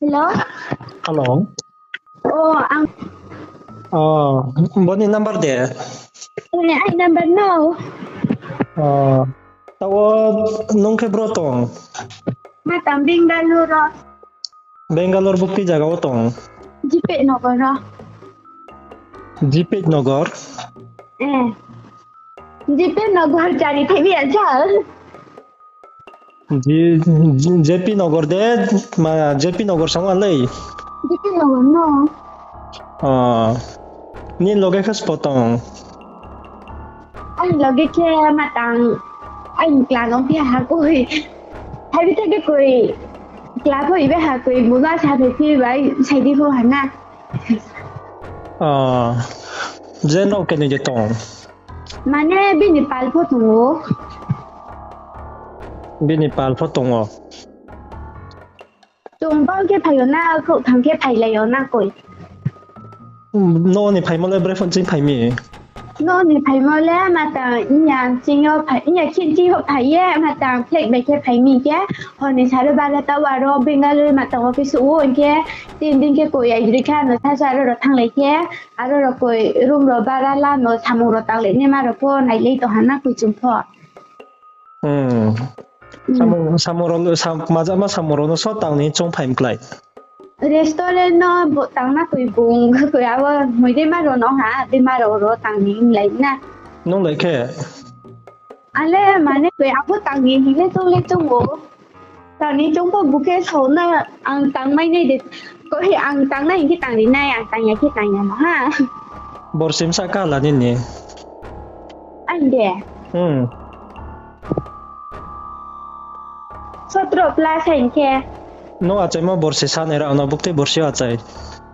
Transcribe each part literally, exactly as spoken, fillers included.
Hello? Hello. O, ang. O, boni number de? Eh, ai number no. O, tao nung khe bro tong? Ma tang Bangalore ro. Bangalore bukti jaga wo tong? Jipet Nagar ro. Jipet Nagar? Eh. Jipet Nagar jani thai bi aja. Ji-, J P Nagar de, ma, J P Nagar song alei? J P Nagar no. Ah, ni loge khe spo tong? Ani loge khe ma tang, ani kla no phi ha koi. Hai bi thai khe koi, kla pho ibe ha koi, mula sa phi phi bai, sai di pho ha na. Ah, je no khe ni je tong? Mane bini pal pho tong ou. Bini pal pho tong ou. Chung bang khe phai yo na, khouh thang khe phailai yo na koi. No ni phaimo le bre phone ching phai mi? No ni phaimo le ma tang inya ching yo phai, inya khin ching yo phai ye, ma tang flight bai khe phai mi khe, hor ni saro bara ta aro Bangalore ma tang office wo hing khe, tin din khe koi ai dri kha no sa sa aro ro thanglai khe, aro ro koi room ro bara la no samung ro tanglai ni ma ro pho nailai tong ha na koi chung pho. Hmm. Hmm. Samung, samung rao no, sam-, majama samung rao no so tang ni chung phai mklái. Restaurant no bo tang na koi bung, koi abo moi dei ma rao no ha, dei ma rao ro tang ni lai na. Nung lai khe? Ale mane koi abo tang ni hing le chung le chung ou. Tang ni chung pho bu khe sao na, ang tang mai nai de. Koi ang tang nai hing khe tang ri nai, ang tang ya khe tang ya no ha. Borsi msa kala nini? Ang de. Hmm. Sotro plus hai khe. No achaimo borsi sa nai ra no bukti borsi achai.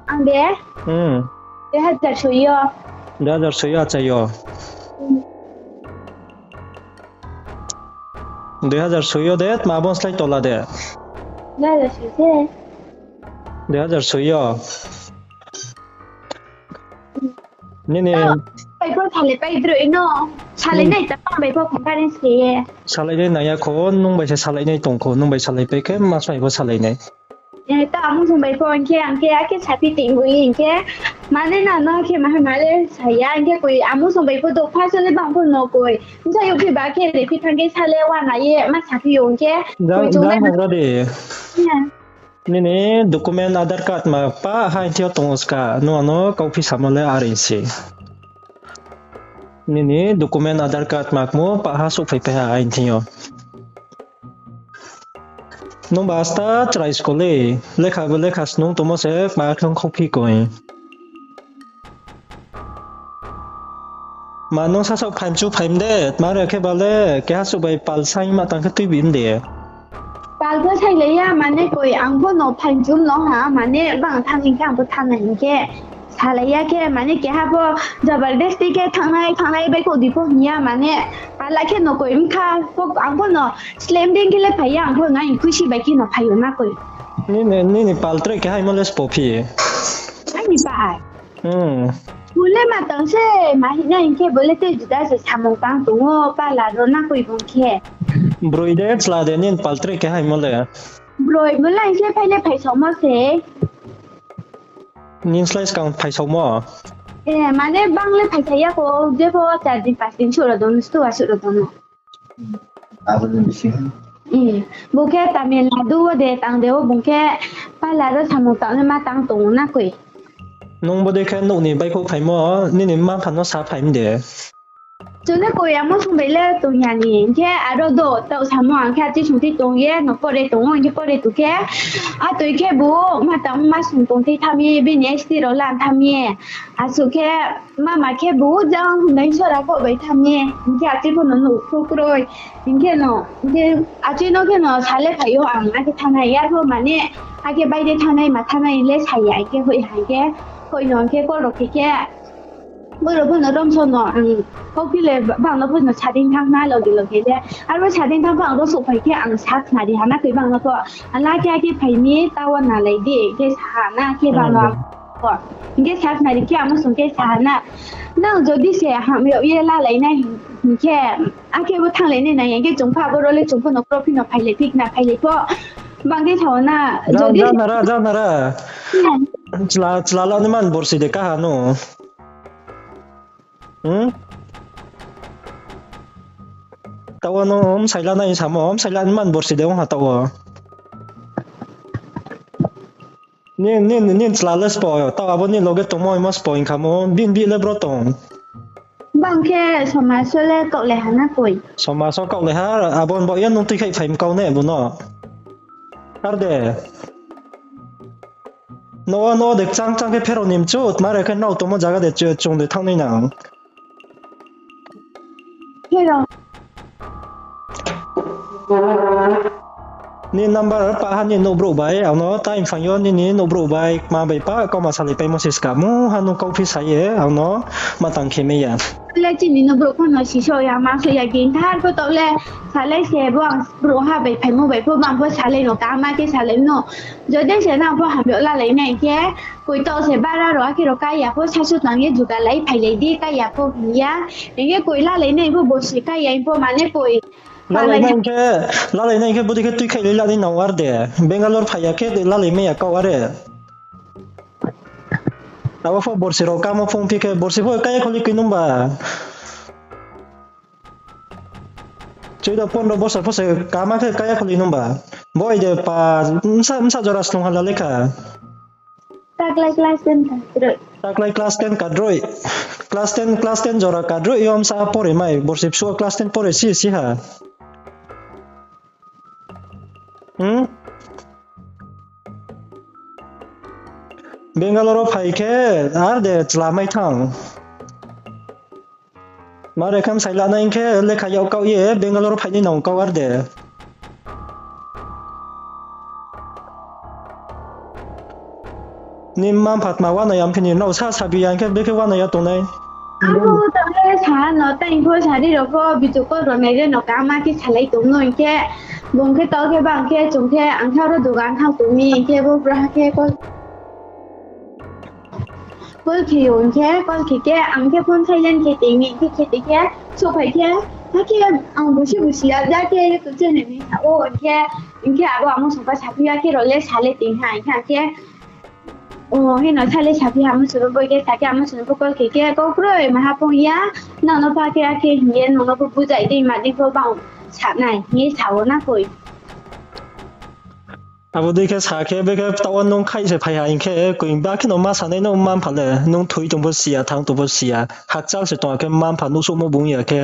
Ang de? Hmm. Dui hajar soi yo. Dui hajar soi yo achai yo. Hmm. Dui hajar soi yo de, tma abo slái tola de? Dui hajar soi se. Dui hajar soi yo. Nini. Bai pho salai pai droi no. Salai nai ta pang bai pho conference khe ye. Salai nai nang ya kho, nung bai se salai nai tong kho, nung bai salai pai khe ma sai pho salai nai. Eh, ta amung song bai pho hing khe, ang khe, akhe saphi ting bui hing khe, mane na no khe maha male saya, hing khe koi amung song bai pho do, first le bang pho no koi. Bsa yo khe ba khe, le phi thang khe sale wa na ye, ma saphi yo hing khe, koi chung le. Nini document Aadhaar card ma pa ha hing thio tong ska, no ano kauphi samo le are se. Nini document Aadhaar card ma kmo pa ha souhphai pai ha hing thing yo. Nung ba asta chrai skol le, lekha bo lekha snung tongmo se kma khe ong khauphi koi. Ma nung sasaoh phaimchu phaim de, tma ro khe ba le, keha suh bai pal saing ma tang khe tuibi mde. Pal pho sailai ya, mane koi ang pho no phaimchu no ha, mane bang thanng hing khe ang pho thanng nai hing khe. Salai ya khe, mane keha pho jabardasti khe thanngnai, thanngnai bai kho di pho hing ya, mane pala khe no koi mkha, ang pho no slem dei khe le phai ya, ang pho no aini khusi bai khe no phai yo na koi. Nini, nini pal tre khe haimo le spo phi? Aini pal. Hmm. Bo le ma tang se, ma hing na hing khe bo le tei juda se samung tang tong ou, pala ro na koi bung khe. Broi de, chla de, nini pal tre khe haimo le. Broi bo le hing khe phai le phaisaomo se. Nini slái skang phaisaomo? Eh, mane bang le phaisa ya kho, je pho char din, pas din suh ro dong, stu a suh ro dong. Abo ni bisi. Eh, bo khe Tamil Nadu wo de tang de o, bung khe pala ro samung tang le ma tang tong ou na koi. Nung bo de khe nouh ni baihkhouh phaimo, nini mma mpha no sa phai mde. Chung le koi amo song bai le tong ya ni, hing khe aro do taoh samo ang khe achi song thi tong ye, no pore tong ou, hing khe pore tong khe, atoi khe bo ma tang ma song tong thi tham ye, bini S T rao lan tham ye, asuh khe mama khe bo jang nai sora kho bai tham ye, hing khe achi pho no nuh pho kroi, hing khe no, hing khe achi no khe no sa le phai yo ang, akhe thanngnai ya pho mane, akhe baire thanngnai ma thanngnai le sa ya, hing khe hoih ha hing khe, hoih no hing khe call rao khe khe, Boro pho no romso no ang kauphi le bang no pho no sading thanng na loge loge le. Aro sading thanng pho ang ro souhphai khe ang sa khnari ha na koi bang no pho. Ala khe akhe phai mi taoh wo nalai di, hing khe sa ha na khe bang no ang pho. Hing khe sa khnari khe amo song khe sa ha na. Nang jodi se ham yag ye lalai nai hing khe, akhe bo thannglai nai nang ya hing khe chung pha boro le chung pho no krophi no phailai phi khna phailai pho. Bang khe sao na, jodi jana ra, jana ra. Chla, chla la ni man borsi de kaha no. Hmm? Taoh wo no, msai la nai samo, msai la ni man borsi de ong ha taoh wo. Ni, ni, ni chla le spo, taoh abo ni loge tongmo himo spo hing khamo, bini bihih le bro tong. Bang khe somaso le kaoh le ha na koi. Somaso kaoh le ha, abo bo ye nung tui khai phaim kau ne bo no. Ar de. No, no de chang chang khe pherao ni mchu, tma re khe nrao tongmo jaga de chu-, chung de thanng nai nang. Pherao. Ni number pa ha ni nouhbrouh bai, ang no time phang yo nini nouhbrouh bai, kma bai pa, kauma salai paimo se ska, mungha nung kauphi sa ye, ang no ma tang khe mai ya. Le chini nouhbrouh pho no siso ya, ma so ya, gin thar pho taoh le, salai se bo ang brouhha bai phaimo bai pho, bang pho salai no, kaham khe salai no. Jodi se nang pho hamyag lalai nai khe, koi taoh se bara rao akhe rao kái ya pho, sasu tang ye jugalai phailai di, kái ya pho hing ya. Hing khe koi lalai nai pho borsi kái ya pho mane koi. Lalai nai khe, lalai nai khe bodei khe tuikhaihlai la ni nang ar de. Bangalore phai ya khe lalai mai ya kau are. Abo pho borsi rao kamo phung phi khe borsi pho kái ya kholi koi nungba. Chuido pondro bosor pho se kama khe kái ya kholi nungba. Boi de pa, msa, msa jora snung ha la lekha. Taklai class ten kadroi. Taklai class ten kadroi. Class ten, class ten jora kadroi yo msa pore mai. Borsi bsuh class ten pore si si ha. Hmm? Bangalore wo phai khe, ar de chla mai thanng. Ma re kham sai la nai khe lekha yag kau ye Bangalore phai ni nang kau ar de. Ni mma mpha tma uanai ya mphini nrao sa sabi ya hing khe bekhe uanai ya tongnai. Ang pho tang le sa no, tei pho sari rao pho video call rao nai re no kama khe salai tong no hing khe, bung khe tau khe bang khe chung khe ang khe aro dugan thang tong mi hing khe bo bra khe call Call khe yo hing khe, call khe khe, ang khe phone silent khe tei mi, hing khe khe tei khe, souhphai khe, ha khe ang busi busi ya, ja khe YouTube channel ni sa o, hing khe, hing khe abo amo sungpa saphi ya khe rao le sa le tei ha, hing khe ang khe, o, hino sa le saphi ha, amo sungpa boi khe sa khe, amo sungpa call khe khe, kau kroi, maha phung ya, nang no pha khe, akhe hing ye, nung no pho bujai dei, ma dei pho bang sa nai, hing ye sa o na koi. Abo dei khe sa khe, bekhe taoh wo nung khaih se phai ha hing khe, koi ba khe no ma sanai no mma mpha le, nung thoi tong pho si ya, thanng tong pho si ya, hakchal se tong khe mma mpha nuhsouhmo bung ya khe,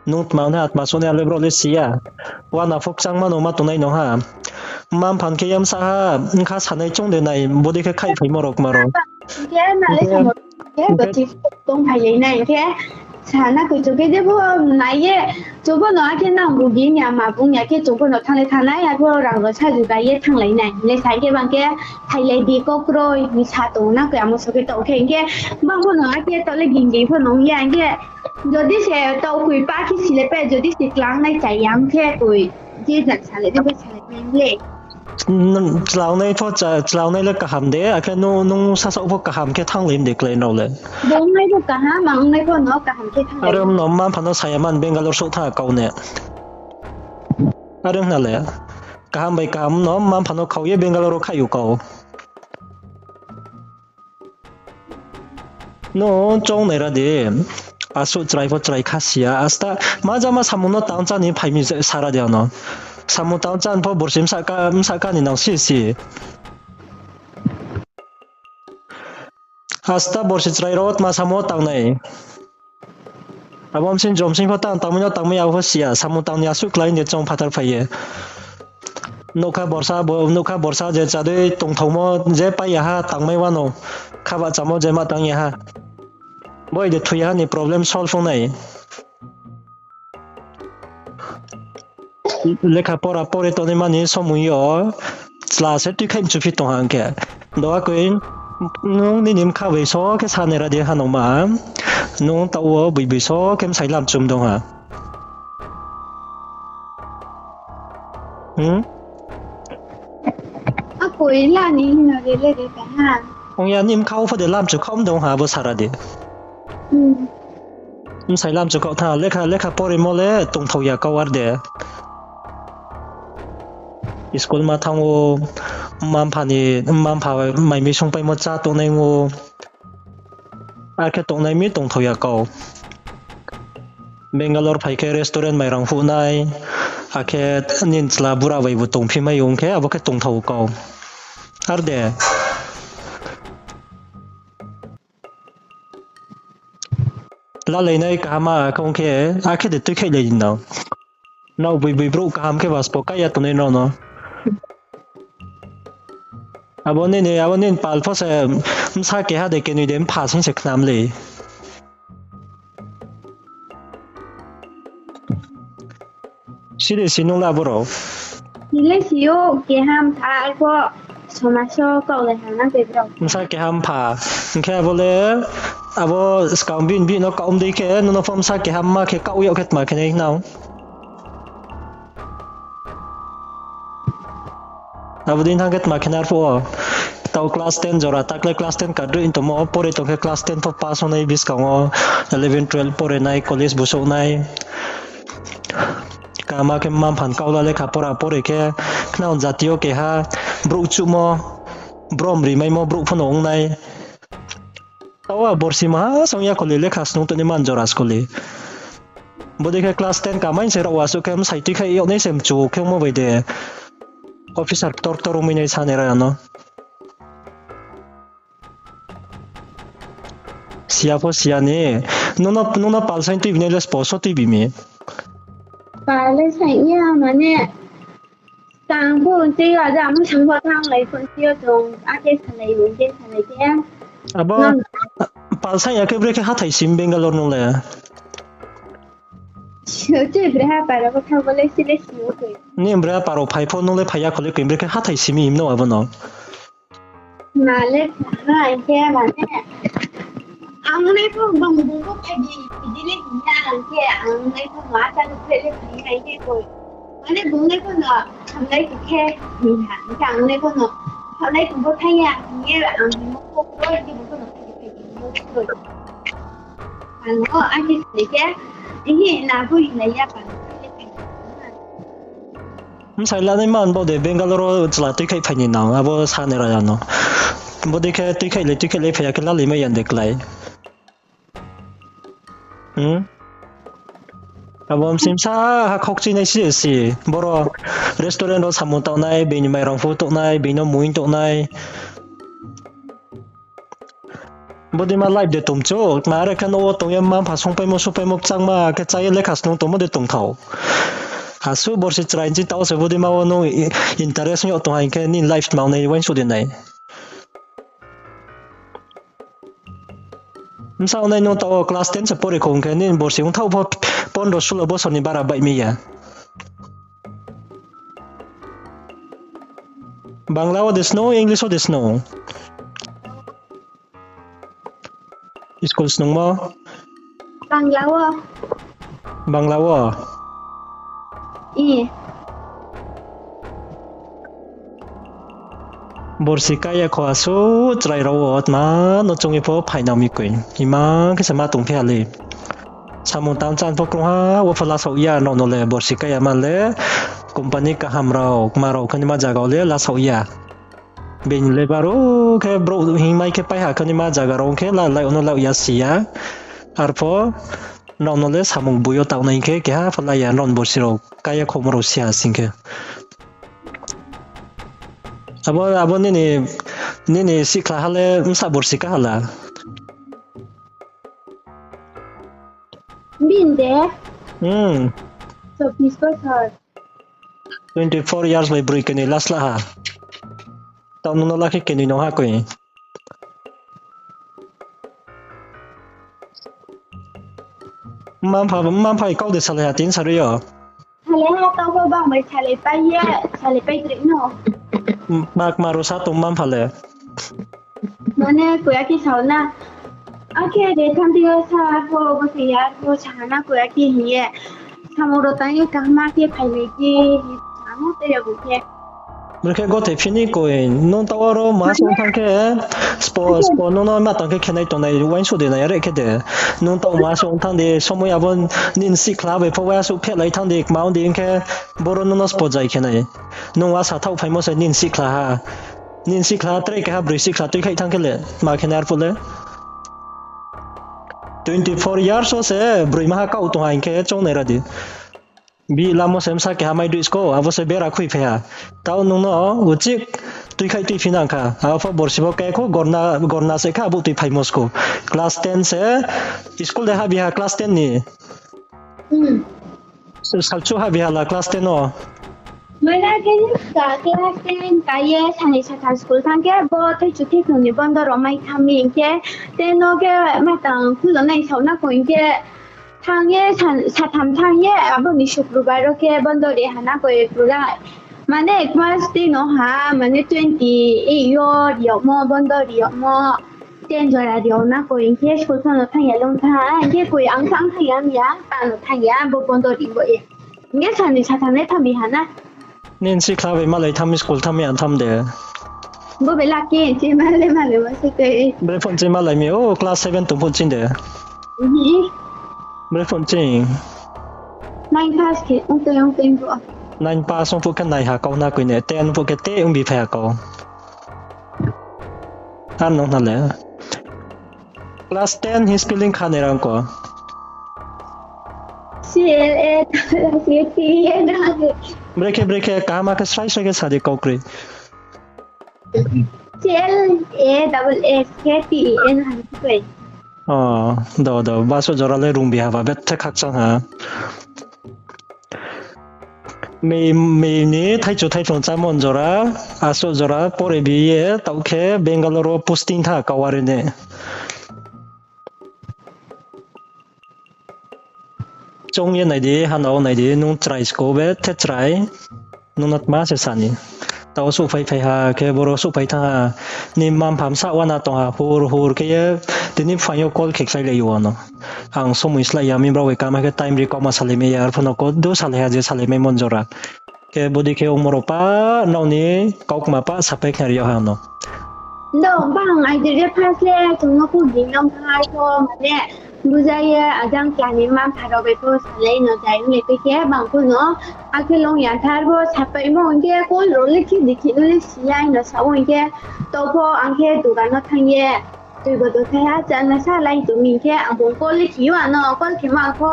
nung tma nai, tma souh nai, le brouh le si ya. Uana pho kchangma no ma tongnai no ha. Mma mpha khe yamsa ha, bkha sanai choung de nai, bodei khe khaih phaimo rao kma rao. Hing khe na le samo khe, hing khe, tongphailai nai hing khe, sana koi chung khe je pho nai ye, chung pho no akhe nang bu bini ya, ma bung ya khe chung pho no thanng le thanng nai, arphuh rang rao sa jugai ye thannglai nai. Le sa khe bang khe, phailai di kau kroi, hing sa tong na koi amo so khe taoh khe, hing khe, bang pho no akhe taoh le ging ging pho no ong ya, hing khe, jodi se taoh koi pa khe si le pe, jodi se klangnai chai ya, hing khe koi, je jat salai de pho salai nai le. N-, chlangnai pho cha-, chlangnai le kaham de, akhe nung, nung sasaoh pho kaham khe thannglai de klái nrao le. Bo ongnai pho kaham, ang ongnai pho no kaham khe thannglai. Are no mma mpha no sa ya man Bangalore souh thanng kau ne. Are hna le. Kaham bai kaham no mma mpha no khau ye Bangalore wo khaih ou kau. No choung nai ra di. Asuh chrai pho chrai kha si ya. Asta ma jama samung no tang chá ni phai mi sara di ano. Samung tang chá pho borsi bsa ka, bsa ka ni nang si si. Asta borsi chrai rao tma samung wo tang nai. Abo bsing jom sing pho tang, tangmai no tangmai ya pho si ya. Samung tang ni asuh klái de choung phathar phai ye. Nougkha borsa, bo, nougkha borsa je chá dei tongthaomo je pai ya ha tangmai wano. Khabah chámo je ma tang ya ha. Boi de thoi ya ha ni problem solve ong nai. Lekha pora pore tongnaima ni somoi yo chla se tuikhaih mchuphi tong ha hing khe. Doa koi, nung nini bkha bai so khe sa nai ra di ha nungma. Nung taoh wo boi boi so khe bsai lamchum dong ha. Hmm? Akoi la ni hino re le de ka ha. Ong ya, nini bkha wo pho de lamchu khaoh dong ha, abo sara di. Hmm. Bsai lamchu khaoh tha, lekha, lekha porimo le tongthao ya kau ar de. School ma thanng ou, mma mpha ni, mma mpha mai mi sungpaimo chá tongnai ou. Akhe tongnai mi tongthao ya kau. Bangalore phai khe restaurant mairang phuh nai, akhe nini chla bura bai bo tongphi mai ong khe abo khe tongthao kau. Ar de. Lalai nai kaham a khe ong khe, akhe de tuikhaihlai di nang. Nrao boi boi brouh kaham khe ba sbo kái ya tongnai nrao no. Abo nini, abo nini pal pho se bsa keha de kenoi de mpha sing se khnam le. Siri si nung la brao. Sile si ou, keha mpha arpho somaj wo kaulai ha nang tei brao. Bsa keha mpha. Hing khe abo le, abo skang bini bihih no kaoh dei khe, nung no pho bsa keha mma khe kaoh yag khe tma khe nai nang. Abo dei thanng khe tma khe nai arphuh wo. Taoh class ten jora, takle class ten kadroi tongmo, pore tong khe class ten pho pass ong nai buskang wo, eleven, twelve pore nai, college busouh nai. Kama khe mma mpha ni kau la lekha pora pore khe, khna jati yo keha, brouh chuhmo, brom rimaimo brouh pho no ong nai. Taoh a borsi maha song ya kholi lekha snung tongnaima jora skuli. Bodei khe class ten kamai se rao asuh khe bsai tuikhai yag nai se mchu khe ongmo bai de. Officer ktor ktor ongmai nai sa nai ra ano. Siya pho siya ni. Nung no, nung no pal saing tuibi nai le spo so tuibi mi. Pal le saing ya mane. Tang pho tei yo aja amung sang pho thanglai pho tei yo chung akhe salai yo khe salai khe. Abo pal saing ya khe bre khe hathái sim Bangalore nung le. Tei bre ha paro pho thang bo le sile simo khe. Ni bre ha paro phai pho nung le phai ya kholi khe bre khe hathái simi him no abo no. Ma le khna no ang khe mane. Ang nai pho bung bung pho phai di, phai di le hing ya ang khe ang nai pho ma ta le phai le hing ya ang khe koi. Mane bung nai pho no, ang nai pho khe hing ya ang khe ang nai pho no, ang nai pho bo thang ya hing ye ang hing mo pho koi di bung pho no phai di phai di hing mo koi. Ang o ang khe sai khe, ihi na bo hing nai ya pa. Bsai lanai man bo de Bangalore wo chla tuikhai phai ni nang, abo sa ni ra ya no. Bodei khe tuikhai le tuikhai le phai ya khe lalai mai ya de klái. Hmm? Abo msimsa ha khokchui nai si si. Boro restaurant ro samung taoh nai, bini mairang phu taoh nai, bini no muing taoh nai. Bodei ma life de tongchu, kma are khe no wo tong ye mma mpha sungpaimo, sungpaimo kchangma khe chá ye lekha snung tongmo de tongthao. Asuh borsi chrai nchi taoh se bodei ma wo nung i-, interest yag tong hai khe nini life tma ong nai uaingsouh de nai. Bsa ong nai nung taoh wo class ten se pore khong khe nini borsi ongthaoh pho pondro sulo bosor ni bara baih mi ya. Bangla wo de sno, English wo de sno? School snungmo? Bangla wo. Bangla wo? I. Borsi kaya kho asuh chrai rao wo tma no choung ye pho phainang mi koi. Imang khe se ma tongphi ha le. Samung tang chan pho krungha wo pho lasaoh ya, nrao no le borsi kaya ma le company kaham rao, kma rao khe nima zaga wo le lasaoh ya. Bini le baro khe brouh hingmai khe paiha khe nima zaga rao khe la, lai ono la ya si ya. Arpho nrao no le samung boi yo taoh nai khe keha pho la ya, nrao ni borsi rao kaya khomo rao si ha sing khe. Abo, abo nini, nini sikhla ha le bsa borsi kaha la? Bini de? Hmm. Chobbish bosor. Twenty four years bai broi kenoi last la ha. Taoh nung no la khe kenoi nong ha koi. Mma mpha, mma mpha kau de salai ha tin sarui yo. Salai ha, taoh pho bang bai salai pai ye, salai pai tre no. Mak ma ro sa tong mma mpha le. Mane koya khe sao na. Akhe de thanti yo sa pho, bo se ya pho sa na koya khe hing ye. Samung ro tang ye kaham khe phailai di, ano te ya bo khe. Aro khe gothei phini koi, nung taoh aro ma se ong thanng khe, spo, spo nung no ma tang khe khenai tongnai, uaingsouh de nai, are khe de. Nung taoh ma se ong thanng di, somoi abo nini sihkhla bai pho uaingsouh phehlai thanng di, kma ong di hing khe, boro nung no spo jai khenai. Nung uasa thaoh phaimo se nini sihkhla ha. Nini sihkhla tre keha broi sihkhla tuikhaih thanng khe le, ma khenai arphuh le. Twenty four years wo se broi maha kaoh tong ha hing khe choung nai ra di. Bi lamo se bsa keha mai dui sko, abo se bera khuiphai ha. Taoh nung no uchih tuikhaih tuiphi nang kha. Abo pho borsi bo kekho gorna, gorna se kha abo tuiphaimo sko. Class ten se, school de habi ha class ten ni? Salchu habi ha la class ten wo? Mai na khe ka class ten ka ye sani satham school thanng khe bo thaichu thaichu ni bondo rao mai thanng mi hing khe, ten no khe ma tang khulo nai sao na koi hing khe, thanng ye, satham thanng ye, abo ni Sukrubar wo khe bondo ri ha na koi pura. Mane class ten no ha, mane twenty eight yo ri yagmo, bondo ri yagmo, ten jora ri yag na koi hing khe school pho no thanng ya lung thanng, hing khe koi ang thanng thanng ya mi ya, ta no thanng ya, bo bondo ri bo ye. Hing khe sani satham le thanng mi ha na. Nini sihkhla bai malai thanng mi, school thanng mi ya thanng de. Bo bai lucky, chi malai malai mo se koi. Bre phone chi malai mi, o class seven tong phone ching de. Bre phone ching. Nine pass khe ong tei ong tei bo. Nine pass ong phuh khe nai ha kau na koi ne, ten phuh khe te ong bi phai ha kau. Ar nung na le. Class ten hi spelling kha nai rang ko. C L A T E N. Brekhe, brekhe, kaham khe srai srai khe sa di kau kroi. C L A S S K T E N hai khe. O, do, do, baso jora le rung bi ha ba, bethe khakchang ha. Mei, mei ni thaichu thaiphlung chámo jora, aso jora pore bi ye, taoh khe Bangalore wo posting tha kau are ne. Choung ye nai di, hana wo nai di, nung chrai sko bethe chrai. Nung no tma se sa ni. Taoh souhphai phai ha, khe boro souhphai thanng ha. Ni mma-mpha bsa uana tong ha, hur hur khe ye, tini phaing yo call khe khlai lai ou ano. Ang somoi slái ya mi brao bai kama khe time ri kauma salai mai ya, arphuh no call do salai ha je salai mai mon jora. Khe bodi khe ongmo rao pa, nrao ni kaukma pa sapai khnari yag ha ano. No, bang idea first le chung no phu gin nong thanng ha pho, mane, buja ye, ajang kla ni mma-mpha rao bai pho salai no jai ong le tei khe, bang pho no, akhe long ya thar bo, sapaimo ong khe, call rao le khe di khe no le si ya, no sa ong khe, to pho ang khe dukan no thanng ye, tui bo do thai ha, chá no sa lai tong mi khe, ang bung call le khe yo ano, call khemo ang pho,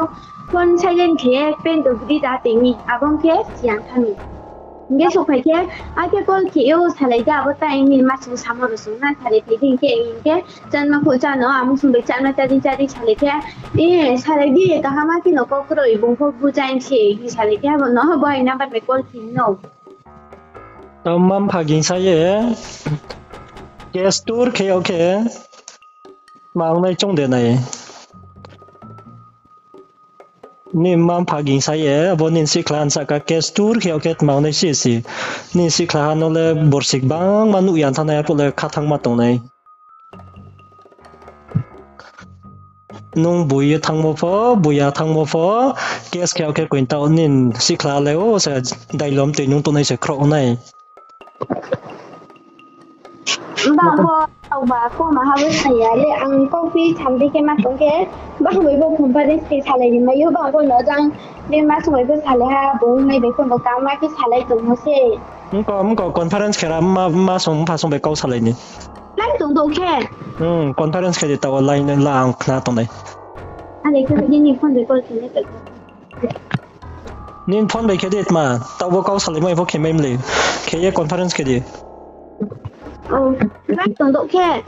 phone silent khe, pen to bidi da tei mi, abo ong khe, si ya thanng mi. Hing khe souhphai khe, akhe call khe ou, salai di abo tai ni ma sung samo rao sung na, salai phai di hing khe, hing khe, chánma phuh chá no, amo sung bai chánma chá di, chá di salai khe, e, salai di, kaham khe no kau kroi, bung pho buja se, hing salai khe, abo no, bo ai number bai call khe no. Tao mma-mpha gingsa ye, case tur khe yag khe, tma ong nai choung de nai. Ni mma-mpha gingsa ye, abo nini sihkhla ansahka case tur khe yag khe tma ong nai si si. Nini sihkhlaha no le borsi gbangma nuh ya thanng nai, arphuh le kha thanngma tong nai. Nung boi ye thanngmo pho, boi ya thanngmo pho, case khe yag khe koin taoh nini sihkhla le o se dailom toi nung tongnai se khrouh nai. Bang bo, tau ba, ko ma ha bo sa ya le, ang kau phi tham di khe ma tong khe, bang bai bo conference khe salai ni mai ou, bang bo no jang, be ma sung bai bo salai ha, bo mai bai phone bo kama khe salai tongmo se. Mko, mko conference khe ra, ma, ma sung, mpha sung bai kau salai ni. Line tong do khe. Hmm, conference khe di tao line la ang khna tong nai. Ale khe nini phone bai call khe nai tong. Nini phone bai khe di tma, taoh bo kau salai mai pho khe mai mle. Khe ye conference khe di. O, line tong do khe.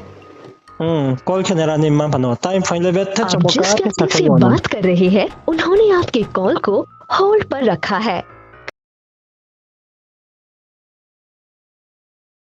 Hmm, call khe nai ra nini mma-mpha no. Time phaing le bethe chabo ka khe sa khe no. जिस व्यक्ति से बात कर रहे हैं, उन्होंने आपके कॉल को होल्ड पर रखा है।